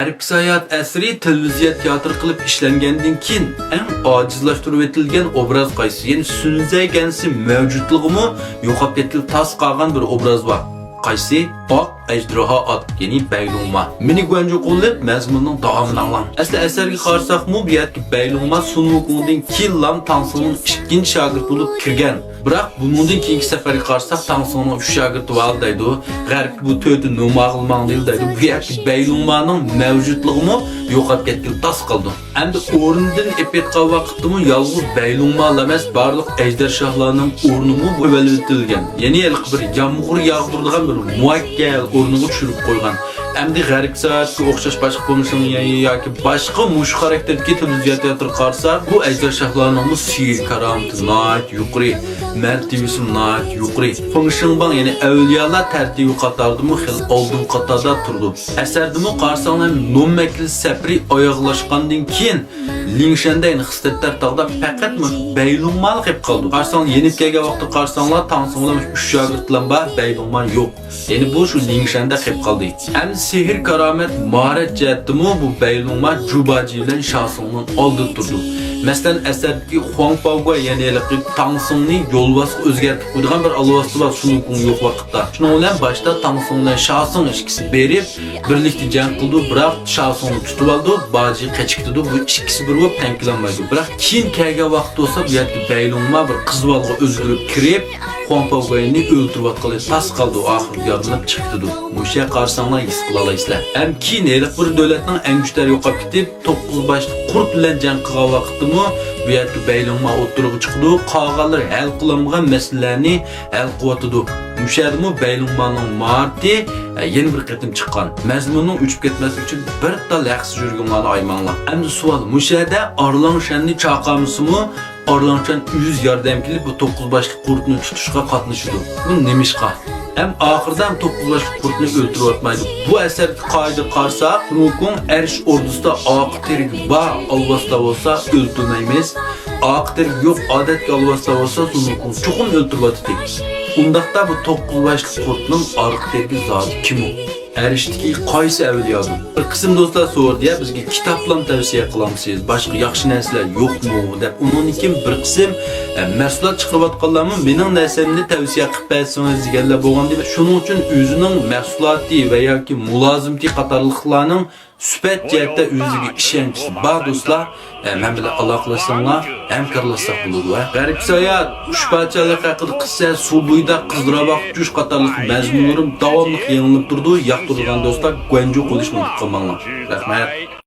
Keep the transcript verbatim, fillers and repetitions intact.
غەربكە ساياھەت ئەسىرى تېلېۋىزىيە تىياتىرى قىلىپ ئىشلەنگەندىن كېيىن ئەڭ ئاجىزلاشتۇرۇۋېتىلگەن ئوبراز قايسى؟ يەنى سۈنزەي گەنسى مەۋجۇتلۇقىمۇ يوقاپ كەتكىلى تاس قالغان بىر ئوبراز بار. قايسى؟ ئاق ئەجدىرھا ئات، يەنى بەيلوڭما. مېنى گۇەنجۇ قوللاپ مەزمۇننىڭ داۋامىنى ئاڭلاڭ. ئەسلى ئەسەرگە قارىساقمۇ، بۇ يەردىكى بەيلوڭما سۇن ۋۇكۇڭدىن كېيىنلام تاڭسىڭنىڭ ئىككىنچى شاگىرتى بولۇپ كىرگەن. بىراق بۇنىڭدىن كېيىنكى سەپەرگە قارىساق، تاڭسىڭنىڭ ئۈچ شاگىرتى بار دەيدۇ. غەربكە بۇ تۆتى نوماغلىماڭ دەيدۇ. بۇ يەردىكى بەيلوڭمانىڭ مەۋجۇتلۇقىمۇ يوقاپ كەتكىلى تاس قالىدۇ. ئەمدى ئورنىدىن ئېپەتقان ۋاقىتتىمۇ يالغۇز بەيلوڭمانلا ئەمەس، بارلىق ئەجدەر شاھلارنىڭ ئورنىمۇ ئېۋەلۋېتىلگەن. يەنى ھېلىقى بىر يامغۇر ياغدۇرىدىغان بىر مۇئەككەل ئورنىغا چۈشۈرۈپ قويغان. ئەمدى غەربكە ساياھەتكە ئوخشاش باشقا فېڭشىڭ ياكى باشقا مۇشۇ خاراكتېردىكى تېلېۋىزىيە تىياتىرىغا قارىسا، بۇ ئەجدەر شاھلارنىڭمۇ سېھىر كارامىتى ناھايىتى يۇقىرى، مەرتىۋىسىمۇ ناھايىتى يۇقىرى. فېڭشىڭباڭ، يەنى ئەۋلىيالار تەرتىپى قاتارىدىمۇ خېلى ئالدىنقى قاتاردا تۇرىدۇ. ئەسەردىمۇ قارىساڭلار، نومەككىلىك سەپىرى ئاياغلاشقاندىن كېيىن، لىڭشەندە، يەنى خىستەتتەر تاغدا پەقەتمۇ بەيلوڭمانلا قېلىپ قالىدۇ. قارىساڭلار، يېنىپ كەلگەن ۋاقىتتا قارىساڭلار، تاڭسىڭ بىلەن ئۈچ شاگىرتلام بار، بەيلوڭمان يوق. يەنى بۇ شۇ لىڭشەندە قېلىپ قالدى. ئەمدى سېھىر كارامەت، ماھارەت جەھەتتىمۇ بۇ بەيلوڭما جۇباجى بىلەن شاسىڭنىڭ ئالدىدا تۇرىدۇ. مەسىلەن، ئەسەردىكى خۇاڭ پاۋگۇەي، يەنى ھېلىقى تاڭسىڭنى يولۋاسقا ئۆزگەرتىپ قويىدىغان بىر ئالۋاستى بار، سۇن ۋۇكۇڭ يوق ۋاقىتتا. شۇنىڭ بىلەن باشتا تاڭسىڭ بىلەن شاسىڭ ئىككىسى بېرىپ، بىرلىكتە جەڭ قىلىدۇ، بىراق شاسىڭنى تۇتۇۋالىدۇ، باجى قېچىپ كېتىدۇ. بۇ ئىككىسى بىر بولۇپ تەڭ كېلەلمەيدۇ. بىراق كېيىن كەلگەن ۋاقىت بولسا، بۇ يەردىكى بەيلوڭما بىر قىز بالىغا ئۆزگىرىپ كىرىپ، خۇاڭ پاۋگۇەينى ئۆلتۈرۈۋاتقىلى تاس قالىدۇ، ئاخىرىدا ياردىملەپ چىقىپ كېتىدۇ. مۇشۇ يەر قارىساڭلار ھېس قىلالايسىلەر. ھەم كېيىن ھېلىقى بىر دۆلەتنىڭ ئەڭ كۈچلۈك يوقاپ كېتىپ، توققۇز باشلىق قۇرت بىلەن جەڭ قىلغان ۋاقىتتىمۇ بۇ يەردىكى بەيلوڭما ئوتتۇرىغا چىقىدۇ، قالغانلىرى ھەل قىلالمىغان مەسىلىلەرنى ھەل قىلىۋاتىدۇ. مۇشۇ يەردىمۇ بەيلوڭمانىڭ ماھارىتى، ئە، يەنە بىر قېتىم چىققان. مەزمۇننىڭ ئۆچۈپ كەتمەسلىكى ئۈچۈن بىر تال ھەقسىز يۈرگۈڭلارنى ئايىماڭلار. ئەمدى سوئال، مۇشۇ يەردە ئارلاڭشەننى چاقالمىسىمۇ، ئارلاڭشەن ئۆزى ياردەم كېلىپ بۇ توققۇز باشلىق قۇرتنى تۇتۇشقا قاتنىشىدۇ. بۇ نېمىشقا؟ ھەم ئاخىرىدا ھەم توققۇز باشلىق قۇرتنى ئۆلتۈرۈۋاتمايدۇ. بۇ ئەسەردىكى قائىدىگە قارىساق، سۇن ۋۇكۇڭ ئەرش ئوردىسىدا ئاقا تېرىكى بار ئالۋاستىلار بولسا ئۆلتۈرمەيمىز. ئاقا تېرىكى يوق ئادەتتىكى ئالۋاستىلار بولسا سۇن ۋۇكۇڭ چوقۇم ئۆلتۈرۈۋاتىدۇ. ئۇنداقتا بۇ توققۇز باشلىق قۇرتنىڭ ئارقا تېرىكى زادى كىم ئۇ؟ ئەرشتىكى قايسى ئەۋلىيادۇر؟ بىر قىسىم دوستلار سورىدى، يا بىزگە كىتابلام تەۋسىيە قىلامسىز، باشقا ياخشى نەرسىلەر يوقمۇ دەپ. ئۇنىڭدىن كېيىن بىر قىسىم، ئە، مەھسۇلات چىقىرىۋاتقانلارمۇ مېنىڭ نەرسەمنى تەۋسىيە قىلىپ بەرسىڭىز دېگەنلەر بولغان دېمەك. شۇنىڭ ئۈچۈن ئۆزىنىڭ مەھسۇلاتى ۋە ياكى مۇلازىمىتى قاتارلىقلارنىڭ سۈپەت جەھەتتە ئۆزىگە ئىشەنچ بار دوستلار، ئە، مەن بىلەن ئالاقىلەشسەڭلار، ھەمكارلاشساق بولىدۇ، ھە. غەربكە ساياھەت، ئۈچ پادىشاھلىق ھەققىدە قىسسە، سۇ بويىدا قىزلار باققۇچ قاتارلىق مەزمۇنلىرىم داۋاملىق يېڭىلىنىپ تۇرىدۇ. ياقتۇرىدىغان دوستلار گۇەنجۇ قوللىشىنى ئۇنتۇپ قالماڭلار. رەھمەت.